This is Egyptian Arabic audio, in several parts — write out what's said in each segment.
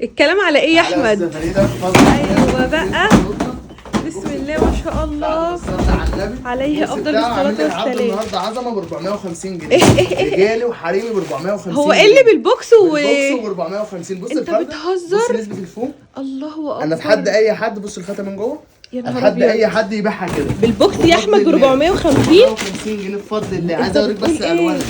الكلام على ايه يا احمد؟ تعالى بس يا فريدة، اتفضل. ايوه بقى. بسم الله ما شاء الله. صلى على النبي. عليه بص أفضل بتاع عامل الصلاة لك عرض والسلام. النهارده عظمه ب 450 جنيه. رجالي وحريمي ب 450. هو ايه اللي بال box و بال box ب 450. بص أنت الفردة. بتهزر؟ بص نسبه الفوم. الله اكبر. انا اتحدى اي حد، بص الخاتم من جوه. يا نهار اتحدى أبيض. اي حد يبيعها كده بال box يا احمد ب بفضل الله. 450. 450 جنيه بفضل الله. عايز اوريك بس بتقول إيه؟ الوانها.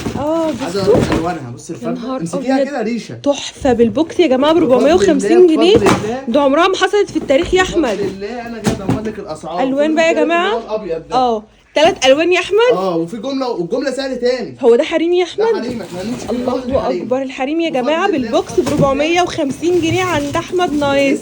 عايز بصوا اوريك الوانها. بص الفرده، نهار امسكيها أبيض. كده ريشه. تحفة بال box يا جماعة ب بفضل 450 الله، جنيه. بفضل الله. ده عمرها ما حصلت في التاريخ يا احمد. بفضل الله انا جاي ادمر لك الاسعار. الوان بقى يا في جماعة. اللي هو الابيض ده. ثلاث الوان يا احمد. وفي جملة، والجملة سعر تاني. هو ده حريمي يا ده احمد؟ حريم، احنا هنمسك الأول الله الحريم. اكبر. الحريم يا بفضل جماعة الله، بال box ب بفضل الله. 450 جنيه عند احمد نايس.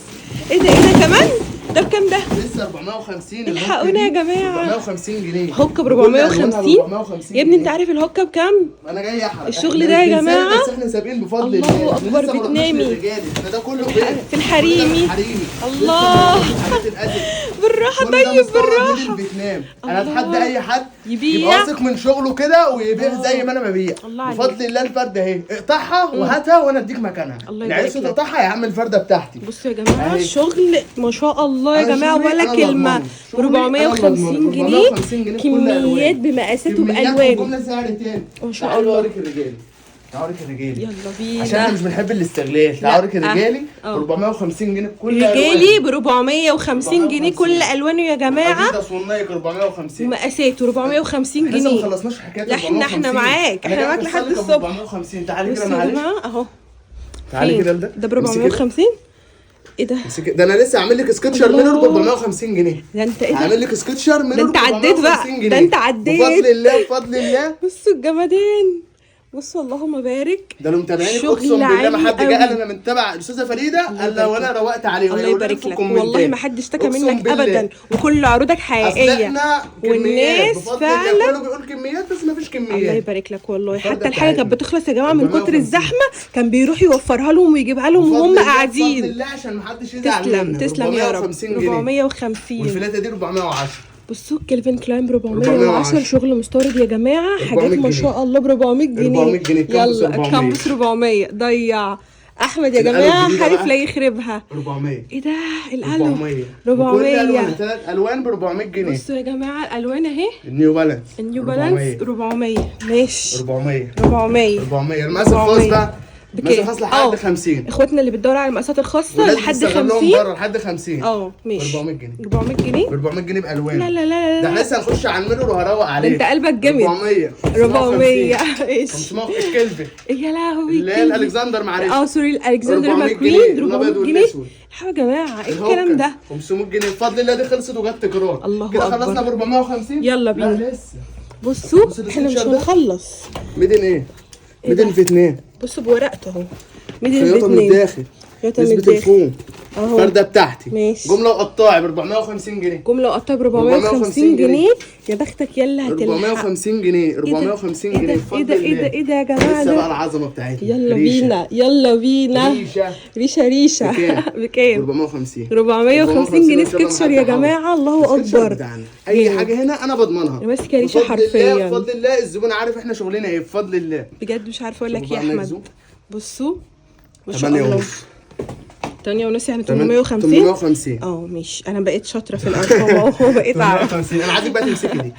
ايه ده؟ ايه ده كمان؟ ده بكام ده؟ لسه 450. الحقونا يا جماعة. 450 جنيه هوكه ب بكل ألوانها 450. 450 يا ابني انت جنيه. عارف الهوكه بكام؟ انا جاي احرق. الشغل احنا ده يا مش بنسابق، جماعة. بس احنا سابقين بفضل الله الله. أكبر، لسه ما رحناش بتنامي. للرجالي. احنا ده كله فين؟ في الحريمي. كل ده في الحريمي. الله. لسه ما رحناش للحاجات الأزل. بالراحة. كل ده طيب مستورد من بالراحة. الفيتنام. انا الله. اتحدى اي حد يبيع. يبقى واثق من شغله كده ويبيع زي ما انا ببيع. الله عليك. بفضل الله الفرده اهي، اقطعها وهاتها وانا اديك مكانها. الله اللي يبارك عايز لك. تقطعها يا عم الفرده بتاعتي. بصوا يا جماعة أهي. الشغل ما شاء الله يا أنا جماعة، شغلي ولا أنا اللي كلمة. أضمنه. شغلي أنا اللي 450 أضمنه. جنيه. 450 جنيه بكل كميات ألوان. بمقاسات كميات وبالوان. وجملة سعر تاني. ما شاء تعالوا الله. اوريك الرجالي، تعالوا اوريك الرجالي. يلا بينا. عشان احنا مش بنحب الاستغلال. تعالوا اوريك الرجالي 450 جنيه بكل رجالي ب 450 جنيه كل 450. الوانه يا جماعة. اديداس والنايك 450. ومقاساته 450 احنا لسه ما جنيه. خلصناش حكاية لا احنا 450. معاك، أنا احنا جاي معاك لحد أوصل لك الصبح. 450. تعالي كده بصوا يا معلش. جماعة اهو. تعالي فين؟ كده لده. ده ب امسكي كده. 450. ايه ده؟ امسكي. ده انا لسه عامل لك Skechers الله. mirror ب 450 جنيه. ده انت ايه ده؟ عامل لك Skechers mirror ده انت عديت بقى. 450 جنيه. ده انت عديت. بفضل الله، بفضل الله. بصوا الجمدان، بصوا اللهم بارك. ده لو متابعينك شغل اقسم بالله ما عالي حد جه قال قوي. انا من تبع الاستاذة فريدة الله الا يبارك وانا لك. روقت عليهم. الله يقولوا لي يبارك في لك. الكومنتات. والله ما حد اشتكى أقسم منك بالله. ابدا، وكل عروضك اصل حقيقية. احنا كميات والناس بفضل الله. فعلا كله بيقول كميات بس ما فيش الله كميات. يبارك لك والله. الفردة حتى الحاجة كانت بتاعتنا. بتخلص يا جماعة من كتر 450. الزحمة، كان بيروح يوفرها لهم ويجيبها لهم بفضل وهم الله، بفضل قاعدين. الله عشان ما حدش يزعل تسلم منا. تسلم يا رب. 450 جنيه. 450. والفلاته دي 410. بصوا Calvin Klein ب 410. 410. شغل مستورد يا جماعة، حاجات 400 ما جنيه. شاء الله ب 400 جنيه. 400 جنيه، الكامبوس يلا 400. الكامبوس 400. ضيع احمد يا القلم جماعة، الجديدة حارف بقى. لا يخربها. 400. ايه ده القلم؟ 400. 400. ثلاث الوان ب 400 جنيه. بصوا يا جماعة الالوان اهي. ال New Balance. ال New Balance 400. ماشي. 400. 400. 400. المقاس الخاص 400. بقى، المقاس بكام؟ الخاص لحد 50. اخواتنا اللي بتدور على المقاسات الخاصة والناس لحد بتستغلهم 50. بره لحد 50. ماشي. 400 جنيه. 400 جنيه. ب 400 جنيه بالوان. لا لا لا ده لا احنا لسه هنخش على ال mirror وهروق عليك. ده انت قلبك جامد. 400. 400. ماشي. 500. الكلفة يا لهوي. اللي هي الالكسندر، معلش. sorry، الالكسندر 400 ماكوين جنيه، الأبيض 400 جنيه. والأسود. الحقوا يا جماعة، ايه الكلام ده؟ 500 جنيه بفضل الله. دي خلصت وجت تكرار. الله كده أكبر. خلصنا ب 450. يلا بينا. لا لسه. بصوا بص احنا مش ال Skechers ده. هنخلص. made in ايه؟ made in فيتنام. بصوا بورقته اهو. made in خياطة من فيتنام. الداخل. خياطة من نسبه الداخل. الفوم. اهو. الفرده بتاعتي. ماشي. جملة وقطاعي ب 450 جنيه. جملة وقطع ب 450 450 جنيه. يا بختك يلا هتلحق. 450 جنيه. إيه ده؟ 450 إيه جنيه ده؟ ايه بفضل ده؟ ايه ده؟ الله. ايه ده يا جماعة لسه بقى ده؟ العظمة بتاعتنا. يلا ريشة. بينا، يلا بينا. ريشه. ريشه ريشه. بكام؟ بكام؟ 450. 450 جنيه إن شاء الله Skechers يا محدش جماعة. الله ال Skechers اكبر. بتاعنا. اي جامد. حاجة هنا انا بضمنها. ماسكه ريشه بفضل الله، حرفيا. بفضل الله الزبون عارف احنا شغلنا ايه بفضل الله. بجد مش عارفه اقول لك شوفوا ايه يا بقى احمد. زوم. بصوا ما شاء 8 الله. ونص. 8 ونص يعني 850. 850. ماشي، انا بقيت شاطرة في الارقام اهو، بقيت اعرف. 850. انا عايزك بقى تمسكي دي.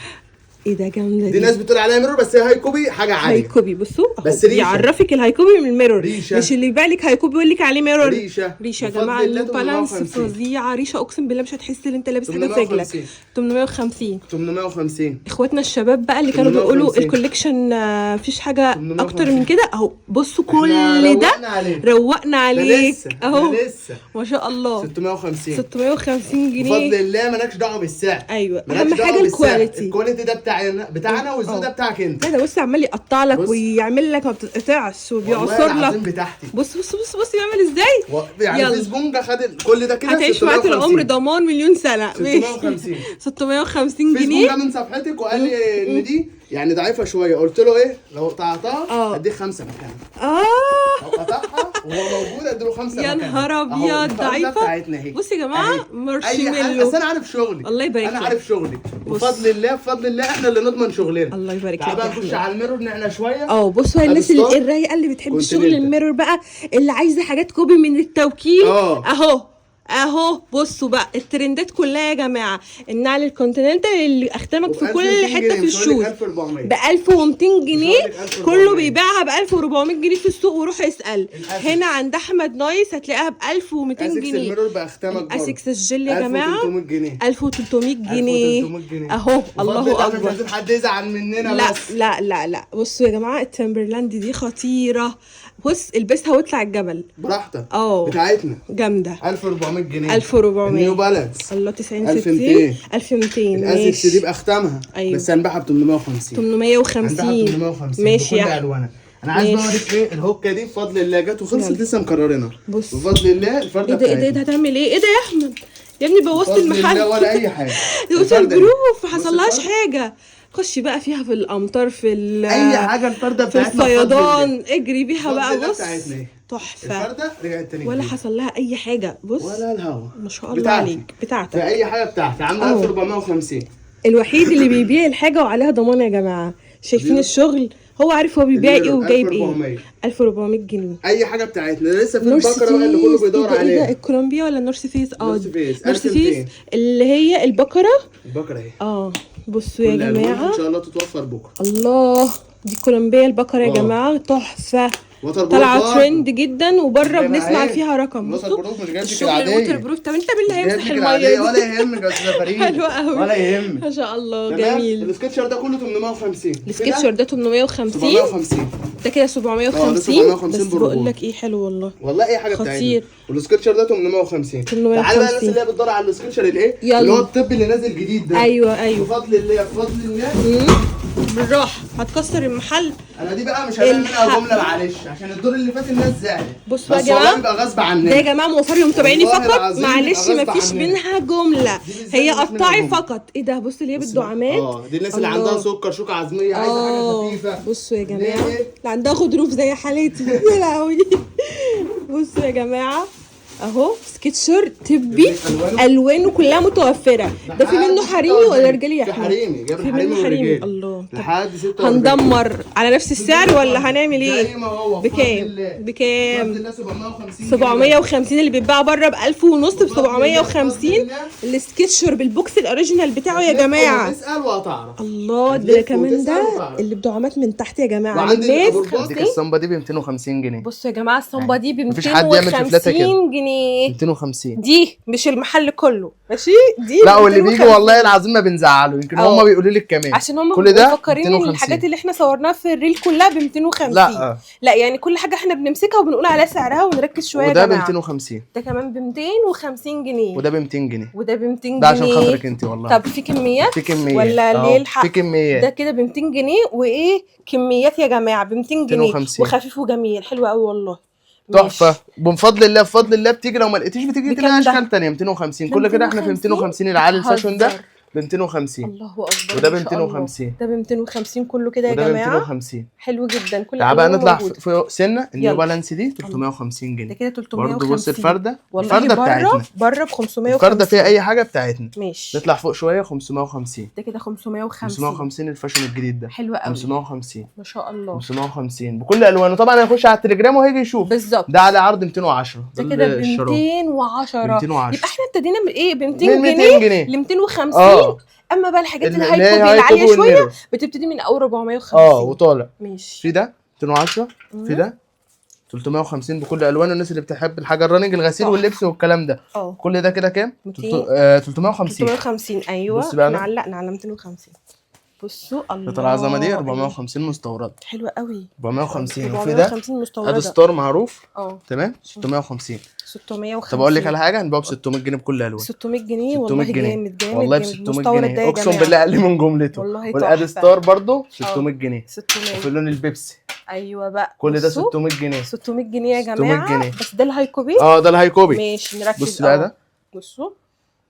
ايه ده جامدة. دي ناس بتقول عليها mirror بس هي high copy، حاجة عالية. high copy. بصوا اهو. بس ريشة. يعرفك ال high copy من ال mirror. ريشة. مش اللي يبيع لك high copy يقول لك عليه mirror. ريشة. ريشه يا بفضل جماعة. الله ال New Balance 850. فظيعة ريشه، اقسم بالله مش هتحس ان انت لابس حاجة في رجلك. 850. 850. 850. اخواتنا الشباب بقى اللي كانوا بيقولوا 850. ال collection مفيش حاجة 850. اكتر من كده اهو. بصوا إحنا كل ده. روقنا عليك. روقنا ده عليك لسه. اهو. ده لسه. ما شاء الله. 650. 650 جنيه. بفضل الله مالكش دعوه بالسعر. ايوه، مالكش اهم دعوة حاجة بالسعر. ال quality. ال quality ده بتاعنا والذوق ده بتاعك انت. لا ده بص عمال يقطع لك بص. ويعمل لك ما بتتقطعش والله وبيعصر العظيم لك. بتاعتي. بص بص بص بص بيعمل ازاي. يعني يلا. في زبون خد كل ده كده. هتعيش معاك 650. العمر ضمان مليون سنة. ماشي. 650. 650 في زبون جنيه. جه من صفحتك وقال لي ان دي يعني ضعيفة شوية. قلت له ايه لو قطعتها اديك 5 مكانها. لو قطعها وهو موجود اديله 5 مكانها. يا نهار ابيض، ضعيفة. بصوا يا جماعة مارشميلو. اصل انا عارف شغلي. الله يبارك لك. انا عارف شغلي بفضل الله، بفضل الله احنا اللي نضمن شغلنا. الله يبارك لك. تعال بقى نخش على ال mirror نعلى شوية. بصوا الناس الرايقه اللي بتحب الشغل ال mirror بقى، اللي عايزه حاجات copy من التوكيل. اهو بصوا بقى الترندات كلها يا جماعة. النعل الكونتيننتال اللي اختمك في كل حتة في ال shoes ب 1200 جنيه، كله بيبيعها ب 1400 جنيه في السوق. وروح اسال هنا عند احمد نايس هتلاقيها ب 1200 جنيه. ال mirror باختمك برضه. اسكس الجل يا جماعة 1300 جنيه. 1300 جنيه اهو. الله اكبر. مش عايزين حد يزعل مننا. لا بس. لا لا لا بصوا يا جماعة التمبرلاند دي خطيرة. بص البسها واطلع الجبل براحتك. بتاعتنا جامدة. 1400 جنيه. 1400. نيو بالانس. الله 90 60 1200. الاسكس دي باختمها. أيوه. بس هنبيعها ب 850. 850 ماشي. بكل الوانها. انا عايز بقى اوريك ايه الهوكه دي بفضل الله جت وخلصت لسه مكررينها. بفضل الله الفرده. ايه ده ايه ده هتعمل ايه؟ ايه ده يا احمد يا ابني بوظت المحل. ولا اي حاجة. waterproof ما حصلهاش حاجة. خشي بقى فيها في الامطار، في اي حاجة. الفرده بتاعتنا في الفيضان اجري بيها بقى. بص تحفة. الفرده رجعت تاني ولا حصل لها اي حاجة. بص ولا الهوا. ما شاء الله عليك. بتاعتك في اي حاجة بتاعتي. عامله 1450. الوحيد اللي بيبيع الحاجة وعليها ضمان يا جماعة. شايفين الشغل؟ هو عارف هو بيبيع ايه وجايب ايه. 1400 جنيه اي حاجة بتاعتنا. لسه في البكرة بقى اللي كله بيدور عليها. ايه ده الكولومبيا ولا النورث فيس؟ نورث فيس اللي هي البكرة. البكرة اهي. بصوا يا جماعة ان شاء الله تتوفر بكره. الله، دي كولومبيا البكرة يا جماعة تحفة. طالعه ترند جدا وبره بنسمع فيها رقم. بصوا waterproof مش جايب لك العادية. waterproof. طب انت مين اللي هيمسح المية دي؟ ولا يهمك يا استاذه فريد. حلو قوي. ولا يهمك. ما شاء الله جميل. السكتشر ده كله 850. السكتشر ده 850. 750 ده كده 750. بس بقول لك ايه حلو والله. والله اي حاجة بتاعتنا. والسكتشر ده 850. تعالى بقى الناس اللي هي بتدور على السكتشر الايه اللي هو الطبي اللي نازل جديد ده. ايوه بفضل الله بفضل الله. بالراحة هتكسر المحل. انا دي بقى مش هعمل منها جملة معلش عشان الدور اللي فات الناس زعلت. بصوا يا جماعة بيبقى غصب عننا ده يا جماعة موفر لمتابعيني فقط، معلش مفيش منها جملة، هي قطعي فقط. ايه ده؟ بصوا اللي هي بالدعامات. دي الناس اللي عندها سكر شوكه عظميه عايزه حاجة خفيفة. بصوا يا جماعة اللي عندها غضروف زي حالتي. يا لهوي. بصوا يا جماعة اهو سكتشر طبي الوانه كلها متوفرة. ده في منه حريمي ولا رجالي يا احمد؟ في حريمي، جاب الحريمي والرجالي. الله، لحد 46. هندمر على نفس السعر ولا هنعمل ايه؟ زي ما هو. بكام؟ بكام؟ 750. 750 اللي بيتباع بره ب 1500 ب 750. السكتشر بال box ال original بتاعه يا جماعة. اسال وهتعرف. الله، ده كمان ده اللي بدعامات من تحت يا جماعة. عندك الصنبه دي ب 250 جنيه. بصوا يا جماعة الصنبه دي ب 250 جنيه. 250 دي مش المحل كله ماشي دي. لا واللي بيجي والله العظيم ما بنزعله، يمكن هم بيقولوا لك كمان عشان هم كل ده مفكرين ان الحاجات اللي احنا صورناها في ال reel كلها ب 250. لا لا، يعني كل حاجة احنا بنمسكها وبنقول عليها سعرها ونركز شوية يا وده جماعة. ب 250، ده كمان ب 250 جنيه، وده ب 200 جنيه، وده ب 200 جنيه. ده عشان خاطرك انت والله. طب في كميات؟ في كميات ولا اللي يلحق؟ في كميات. ده كده ب 200 جنيه. وايه كميات يا جماعة ب 200 جنيه وخفيف وجميل، حلو قوي والله، تحفة. بفضل الله بفضل الله بتيجي، لو ما لقيتيش بتيجي تلاقي اشكال ثانية. 250 كل كده احنا في 250. العالي ال fashion ده ب 250. الله اكبر. وده ب 250، ده ب 250 كله كده يا وده ب جماعة. 250 حلو جدا. كل تعال بقى نطلع فوق سنة. النيو بالانس دي 350 جنيه. ده كده 350 برضه. بص الفرده، الفرده بتاعتنا بره ب 550. الفرده فيها اي حاجة بتاعتنا. ماشي. نطلع فوق شوية 550. ده كده 550. 550 ال fashion الجديد ده حلو قوي. 550 ما شاء الله. 550 بكل الوانه. طبعا هيخش على التليجرام وهيجي يشوف بالظبط. ده على عرض 210. ده كده ب 210. يبقى احنا ابتدينا من ايه؟ ب 200 جنيه ل 250. اما بقى الحاجات ال high copy العالية شوية بتبتدي من اول 450 وطالع. ماشي. في ده 210، في ده 350 بكل الوانه. الناس اللي بتحب الحاجة ال running، الغسيل واللبس والكلام ده. كل ده كده كام؟ 350. 350. ايوه نعلقنا على 250. بصوا الله العظمة دي 450 مستورده. حلوة قوي. 450. وفي ده ادي ستار معروف. تمام. 650. 650. طب اقول لك على حاجة، هنبيعه ب 600 جنيه بكل الوان. 600 جنيه والله جامد جامد والله ب 600 جنيه اقسم بالله اقل من جملته. والاد ستار برده 600 جنيه. 600. وفي اللون البيبسي. ايوه بقى. كل ده 600 جنيه. 600 جنيه يا جماعة. بس ده ال high copy. ده ال high copy. ماشي نركز. بص بقى ده. بصوا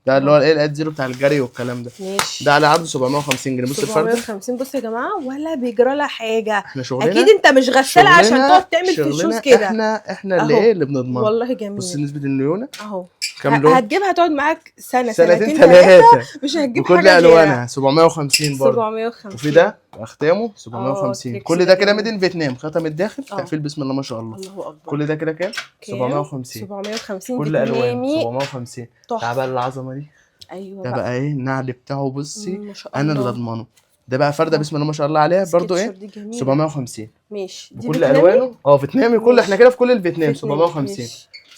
ده اللي هو الايه ال Adizero بتاع الجري والكلام ده. ماشي. ده على عرض 750 جنيه. بص الفرده 750. بص يا جماعة ولا بيجرى لها حاجة. احنا شغلنا اكيد انت مش غسالة عشان تقعد تعمل في ال shoes كده. احنا اللي ايه اللي بنضمنه. والله جميل. بص نسبه الليونه اهو كام لون؟ هتجيبها تقعد معاك سنة سنتين سنتين ثلاثة، ثلاثة مش هتجيب بكل حاجة الوانها 750 برضه. 750. وفي ده اختامه 750. كل ده كده made in فيتنام، ختم الداخل، تقفيل بسم الله ما شاء الله. الله اكبر. كل ده كده كام؟ 750. 750 كل الوان 750. تعال بقى العظمة دي. ايوه ده بقى ايه النعل بتاعه. بصي ما شاء الله انا اللي اضمنه. ده بقى فرده بسم الله ما شاء الله عليها برضو ايه 750. ماشي. دي بكل الوانه. فيتنامي كل احنا كده في كل الفيتنام 750.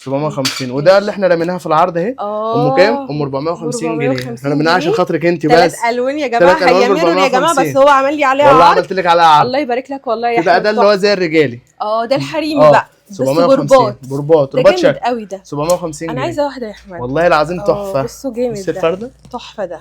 750. وده اللي احنا رميناها في العرض اهي. ام كام؟ ام 450 جنيه. احنا رميناها عشان خاطرك انت بس. ثلاث الوان يا جماعة. هي mirror يا جماعة، بس هو عمل لي عليها والله عملت لك عليها عرض. الله يبارك لك والله يا احمد. ده اللي هو زي الرجالي. ده الحريمي بقى. 750 برباط. رباط شكل قوي ده. 750 جنيه. انا عايزه واحدة يا احمد والله العظيم تحفة. بصوا جامد بص الفرده تحفة. ده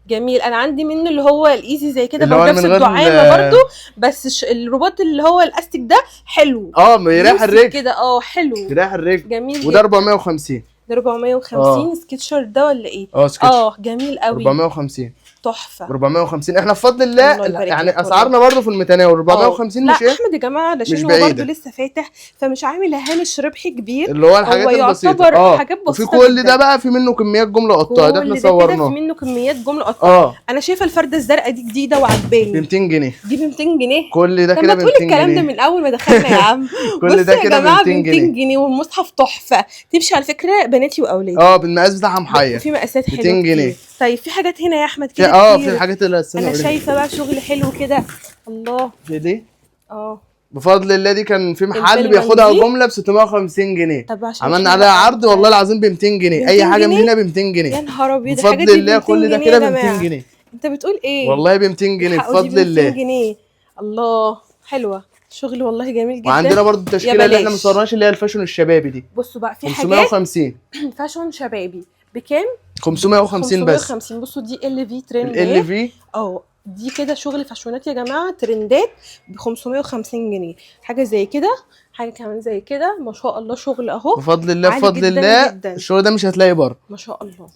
جميل. انا عندي منه اللي هو ال easy زي كده برضه نفس الدعامه برضه، بس الرباط اللي هو الاستيك ده حلو. بيريح الرجل كده. حلو، بيريح الرجل جميل. وده 450. ده 450. Skechers ده ولا ايه؟ Skechers. جميل قوي. 450 تحفة. 450. احنا بفضل الله يعني اسعارنا برضه في المتناول. 450 مش ايه؟ لا احمد يا جماعة علشان هو برضه لسه فاتح، فمش عامل هامش ربح كبير، اللي هو الحاجات البسيطة. حاجات بسيطة. وفي كل ده بقى في منه كميات جملة قطاعه. ده احنا صورناه. في منه كميات جملة قطاعه. انا شايفه الفرده الزرقاء دي جديدة وعجباني. ب 200 جنيه. دي ب 200 جنيه. كل ده كده ب 200 جنيه. تقول الكلام ده من اول ما دخلنا يا عم. كل ده كده ب 200 جنيه. جنيه. والمصحف تحفة. تمشي على فكرة بناتي واولادي. بالمقاس بتاعها محير. في مقاسات حلوة. 200 جنيه. طيب في حاجات هنا يا احمد كده. في الحاجات اللي انا شايفه بقى شغل حلو كده. الله في دي. بفضل الله دي كان في محل بياخدها جملة ب 650 جنيه. طب عشان عملنا عليها عرض والله العظيم ب 200 جنيه. اي حاجة من هنا ب 200 جنيه. يا نهار ابيض. بفضل الله كل ده كده ب 200 جنيه. انت بتقول ايه؟ والله ب 200 جنيه بفضل الله. 200 جنيه. الله حلوة شغل والله جميل جدا. وعندنا برضو التشكيلة اللي احنا ما صورناش اللي هي ال fashion الشبابي دي. بصوا بقى في 550 حاجات fashion شبابي بكام؟ 550 بس. 550. بصوا دي LV ترند. LV دي كده شغل فاشونات يا جماعة، ترندات ب 550 جنيه. حاجة زي كده، حاجة كمان زي كده. ما شاء الله شغل اهو بفضل الله. بفضل الله الشغل ده مش هتلاقي بره ما شاء الله.